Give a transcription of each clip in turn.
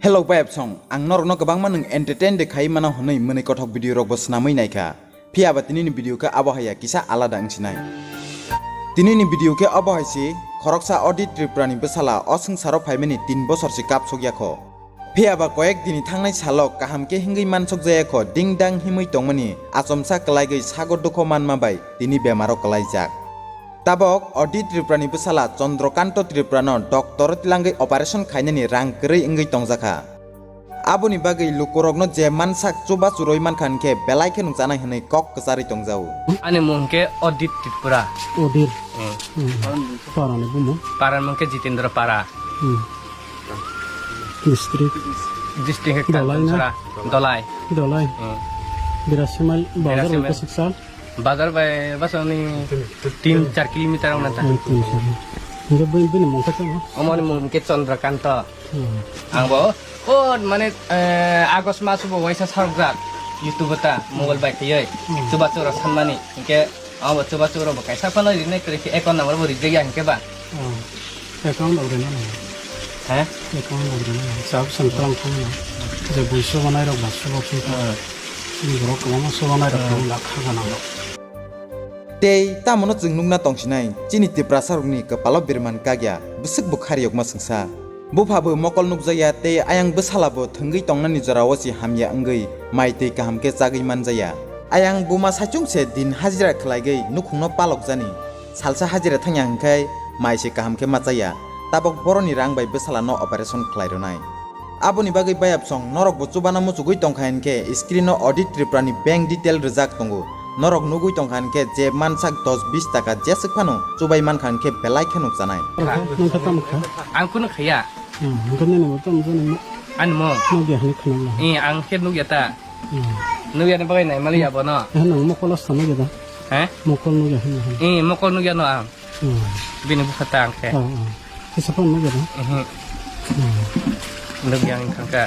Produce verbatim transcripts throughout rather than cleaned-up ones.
Hello bayapsong, ang norokno kwbangma nwng entertain de khai mano hwnwi mwnwi kothok video rokbo swnamwi naikha. Phiya ba tinini video khe abo haiya kisa alada wngsinai. Tinini video khe abo hai si, khoroksa Odit Tripura ni bwsala o swngcharo phaimani tin bosor se kapsok yakho. Phiya ba koyek dini thangnai salo kaham khe hingwi mansok jaya kho, ding dang himwi tongmani achomsa kwlaigwi sago dukho manma bai tini bemaro kwlaijak. Tabok Odit Tripura ni bwsala Chandrakanta Tripura no doctor twlangwi operation khainani rang kwrwi wngwi tongjakha. Aboni bagwi lukurokno je mansak chubachu rwi mankha hinkhe belai khe nukjanai hwnwi kok kwcharwi tongjao. Ani mung khe Odit Tripura. Odit. Hmm. Hmm. Para ni bumung? Para mung khe Jitendra Para. Hmm. District? District khe Dholai na? Kalpansora. Dholai. Dholai. Hmm. Birasi mile bazar Birasi mile. Bwswk sal? Bazar bai bwswk ni tin char kilometer wng nang ta. Hmm, tin char. Hingke bini, bini mung khe tamo? Omoni mung khe Chandrakanta. Hmm. Ang bo, o mane, eh, August mas bo waisa sarjak YouTube ta mobile bai khiyoi. Hmm. Chubachu rok sanmani. Hingke abo chubachu rok bo kaisa phano rinai kwrwi khe account number bo rijak ya hingke ba. Oh, account rok rina nang. He? Account rok rina nang. Sab sengklang thang nang. Je bui sobanai rok ba sobo thung. Hmm. Borok kwbangma sobanai rok Hmm. thang lakha gana rok. Tei tamono chwng nukna tongsinai, chini Tiprasa rokni kwpalo birman kakya, bwswk bo khariyokma swngsa. Bupha bo mokol nukjakya tei ayang bwsala bo thwngwi tongnani jorao se hamya wngwi mai twi kaham khe chagwi manjakya. Ayang buma saichung se din hajira khwlaigwi nukhungno palokjani. Salsa hajira thangya hwnkhe mai se kaham khe machaya. Tabok boroni rang bai bwsala no operation khwlai rwnai. Aboni bagwi bayapsong norok bo chubana muchugwi tongkha hinkhe screen o Odit Tripura ni bank detail rwjak tongo. Norok nugwi tongkha hinkhe je mansak dos bis taka jeswk phano chubai mankha hinkhe belai khe nukjanai. Nokha, nokha tamo kha? Ang kunu khaya. Hmm, hwnkhe nini bo tamo jani mo? Ani mo? Nugya hwnwi khwnam laha. Eh, ang khe nugya ta. Hmm. Nugya ni bagwi nai mali abono. Eh, nang mokol asta nugya da? He? Mokol nugya hwnwi hwnwi. Eh, mokol nugya no ang. Hmm. Bini bupha ta ang khe. Oh, oh. Kisa phone nugya da? Mhm. Hmm. Nugya ang thangka.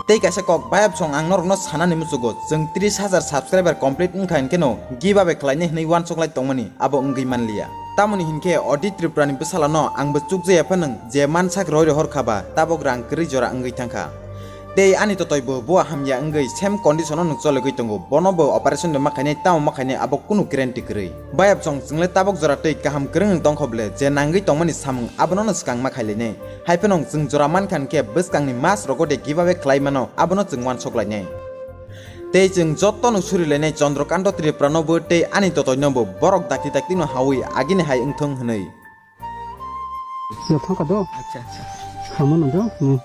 Tei kaisa kok, bayapsong ang norokno sanani muchugo, chwng tris hajar subscriber complete wngkha hinkheno giveaway khlainai hwnwi uansuk lai tongmani, abo wngwi manliya. Tamoni hinkhe Odit Tripura ni bwsala no ang bo chukjaya phano je mansak roi rohor kha ba, tabok rang kwrwi jora wngwi thangkha. Tei ani totoi bo bua hamya wngwi same condition o nwng cholegwi tongo, bono bo operation de ma khainai, tamo ma khainai, abo kunu guarantee kwrwi. Bayapsong chwngle tabok jora twi kaham kwrwng wng tongkho ble, je nangwi tongmani samung abono no swkang ma khailainai. Hai phano chwng jora mankha hinkhe bwskangni mas rogo de giveaway khlai mano, abono chwng uansuk lainai. Tei chwng joto no suri lainai Chandrakanta Tripura no bo tei ani totoi no bo borok dakti dakti no hawi agini hai wngthong hwnwi. Yo thangka do. Acha, acha. Khamo no do. Hmm.